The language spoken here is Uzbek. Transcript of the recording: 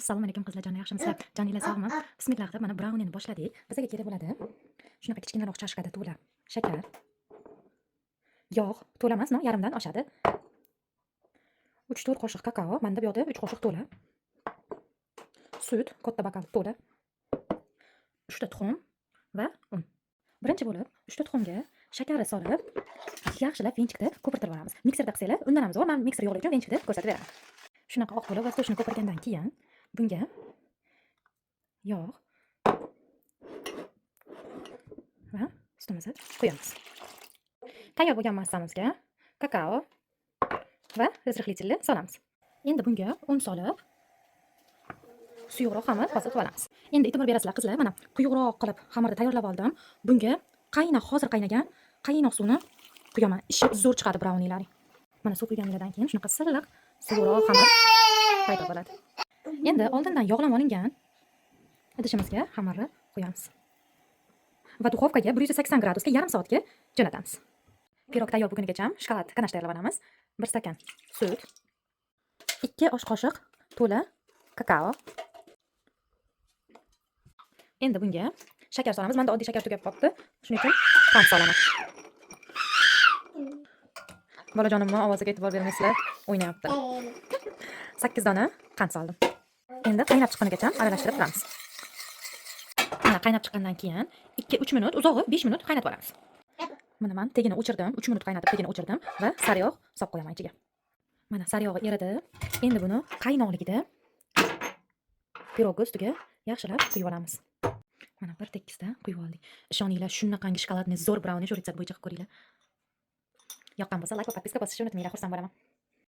Assalomu alaykum, qizlarjon, yaxshimisizlar? Joninglar sog'mi? Bismillah deb mana braunini boshladik. Bizga kerak bo'ladi shunaqa kichkinaroq chashkada to'la shakar, yog', to'la emas, но yarimdan oshadi. 3-4 qoshiq kakao, manda bu yoqda 3 qoshiq to'la. Sut, katta bokal to'la. 3 ta tuxum va un. Birinchi bo'lib 3 ta tuxumga shakarni solib, yaxshilab венчик da ko'pirtirib olamiz. Mikserda qilsanglar, undan ham zo'r. Men mikser yo'qligi uchun венчик da ko'rsatib beraman. Shunaqa oq bo'lib, воздушный ko'pirgandan keyin bunga yog' va sutimizni quyamiz. Tayyor bo'lgan massamizga kakao va разрыхлитель ni solamiz. Endi bunga un solib, suyuqroq xamir hosil qilib olamiz. Endi e'tibor berasizlar, qizlar, mana quyuqroq qilib xamirni tayyorlab oldim. Bunga qaynoq, hozir qaynagan qaynoq suvni quyaman. Ishi zo'r chiqadi braunilaring. Mana suv quyganinglardan keyin shunaqa silliq, suyuqroq xamir paydo bo'ladi. Endi oldindan yog'lab olingan idishimizga xamirni quyamiz. Va duxovkaga 180 gradusga yarim soatga jo'natamiz. Pirog tayyor bo'lgunigacha shokolad ganash tayyorlab olamiz. 1 stakan sut, 2 osh qoshiq to'la kakao. Endi bunga shakar solamiz. Menda oddiy shakar tugab qolibdi. Shuning uchun qand solaman. Bolajonimni ovoziga e'tibor bermaysizlar, o'ynayapti. 8 dona qand soldim. Endi qaynab chiqqunigacha aralashtirib turamiz. Mana qaynab chiqqandan keyin 2-3 minut, uzog'i 5 minut qaynatib olamiz. Mana men tagini o'chirdim, 3 minut qaynatib tagini o'chirdim va sariyog' solib qo'yaman ichiga. Mana sariyog'i eridi. Endi buni qaynoqligida pirogni ustiga yaxshilab quyib olamiz. Mana bir tekisda quyib oldik. Ishoninglar, shunaqangi shokoladni zo'r brauni, shu retsept bo'yicha qilib ko'ringlar. Yoqqan bo'lsa, layk va подписка bosishni unutmanglar, xursand bo'laman.